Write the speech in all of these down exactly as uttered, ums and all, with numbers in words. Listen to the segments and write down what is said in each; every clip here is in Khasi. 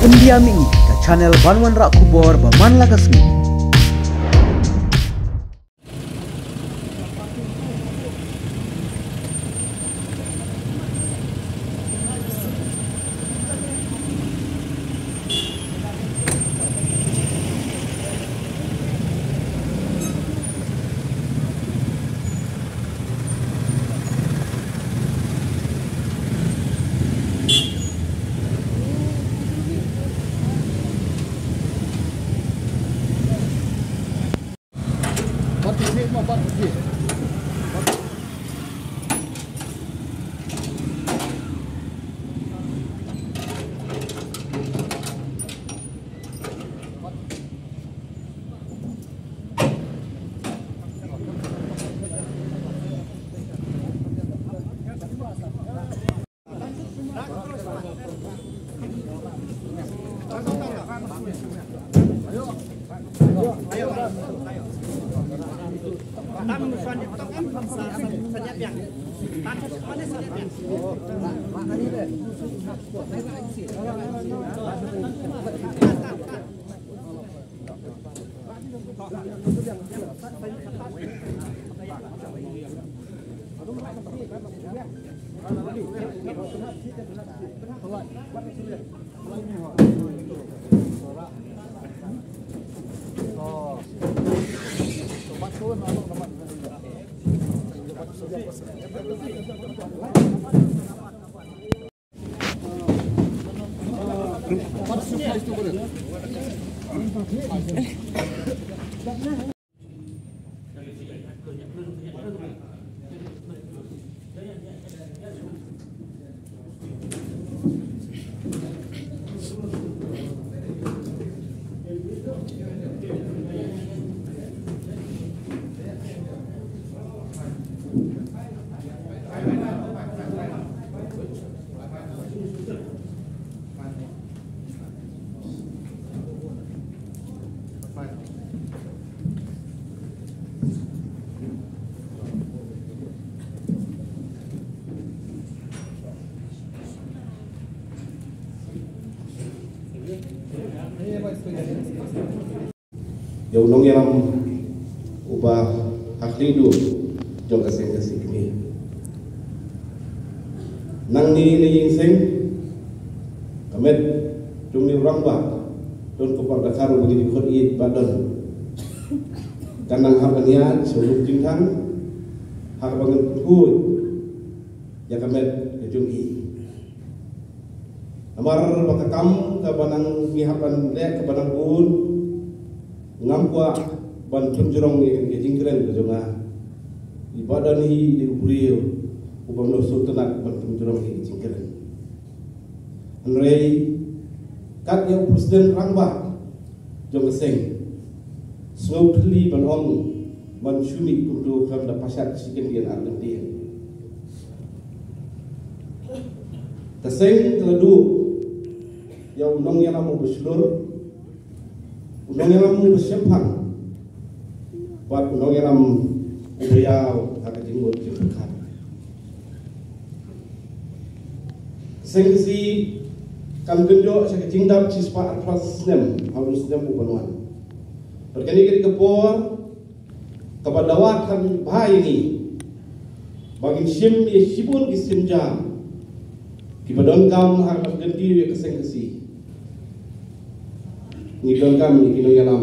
India Mini, ka channel ban wanrah khubor ba man la ka sngi. Ïa u nongïalam uba ha khlieh duh jong ka seng Khasi Kmie. Nangne na ïing seng, ka met jong une u rangbah don ka por dkhar uba ngi dei khot ïeit ba don. Kan nang hap ban ïaid sha u luk jingthang ha kaba ngan khuid ïa ka met ka jong i. Namar ba ka kam kaba nang ngi hap ban leh kaba nang bun, ngam kwah ban pynjrong ïa ka jingkren ka jong nga. I Bah Don hi i dei u briew uba ym sngewtynnat ban pynjrong ïa ka jingkren. Hynrei kat ïa u president rangbah jong ka seng, sngew khlieh ban ong ban shu mih kumto khlem da pashat shi kyntien ar kyntien. Ka seng ka la duh ïa u nongïalam uba shlur, u nongïalam uba shemphang, bad u nongïalam uba ïaw ha ka jingmut jingpyrkhat. Seng Khasi kan kynjoh sha ka jingdap shispah arphew snem ha u snem u ban wan. Bad kane ka dei ka por kaba dawa than bha ïa ngi ba ngin shim ïa shibun ki sienjam kiba donkam ha kaba kyntiew ïa ka Seng Khasi. Ngi donkam ïa ki nongïalam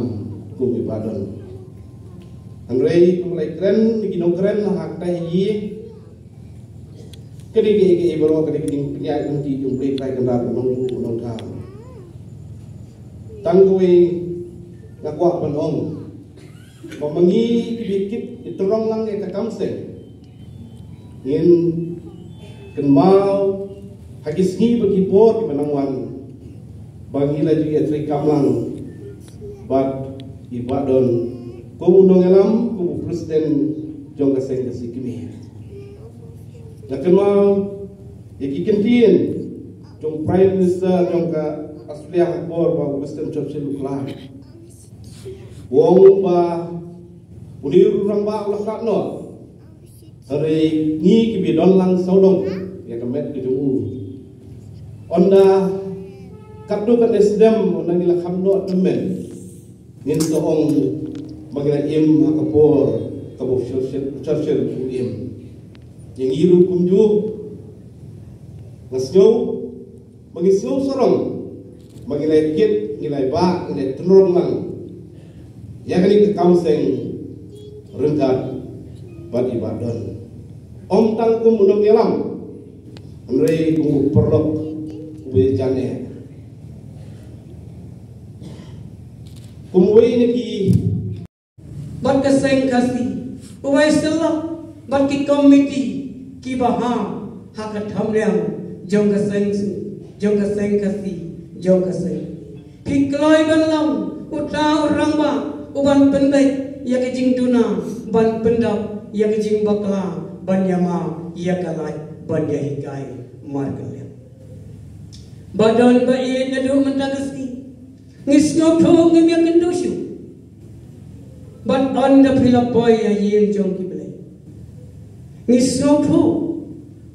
kum i Bah Don. Hynrei kumba la kren ïa ki nongkren ha kata hi, ka dei kaei kaei baroh ka dei ka jingpynïaid lynti jong U Blei Trai Kynrad u Nongbuh u Nongthaw. Tang kawei nga kwah ban ong ba ma ngi kiba kit ïa tyrong lang ïa ka kam seng, ngin kynmaw ha ki sngi bad ki por kiba nang wan ba ngi la ju ïatreikam lang bad i Bah Don kum u nongïalam, kum u president jong ka Seng Khasi Kmie. Nga kynmaw ïa ki kyntien jong Prime Minister jong ka Australia ha ka por ba u Winston Churchill u khlad. U ong ba une u rangbah u la khlad noh, hynrei ngi kiba don lang sawdong ïa ka met ka jong u. Ynda Katno katne snem, u nang ila kham noh tymmen. Ngin sa ong ba ngi la im ha ka por kaba u Churchill, Churchill u im. Ïa ngi ruh kumjuh. Nga sngew ba ngi sngew sarong ba ngi la kit, ngi la bah, ngi la tynrong lang ïa kane ka kam seng ryngkat bad i Bah Don. Ym tang kum u nongïalam, hynrei kum u paralok uba ïajan eh. Kum uwei na ki bad ka seng Khasi, uwei sylok bad ki komiti kiba ha ha ka thamliang jong ka seng, jong ka seng Khasi, jong ka seng. Ki kloi ban long uta u rangbah uban pynbeit ïa ka jingduna, ban pyndap ïa ka jingbakla, ban ïamap ïa ka lait, ban ïahikai markylliang. Ba don ba ïeit naduh mynta ka sngi, ngi sngewthuh, ngim ïakynduh shuh. Bad ynda phi la poi ïa ïing jong ki blei, ngi sngewthuh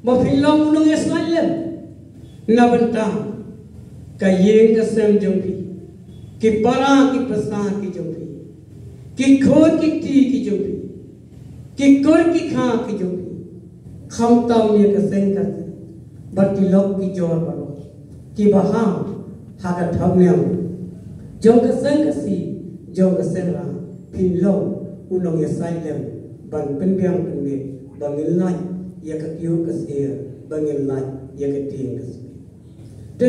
ba phi long u nongïasaid lem na bynta ka ïing ka sem jong phi, ki para ki pasar ki jong phi, ki khun ki kti ki jong phi, ki kur ki kha ki jong phi, khamtam ïa ka seng Khasi bad ki lok ki jor baroh kiba ha ha ka thamliang jong ka seng Khasi, jong ka seng Ra, phin long u nongïasaid lem ban pynbiang pynbeit ba ngin lait ïa ka kyiuh ka syier, ba ngin lait ïa ka tieng ka syier. Te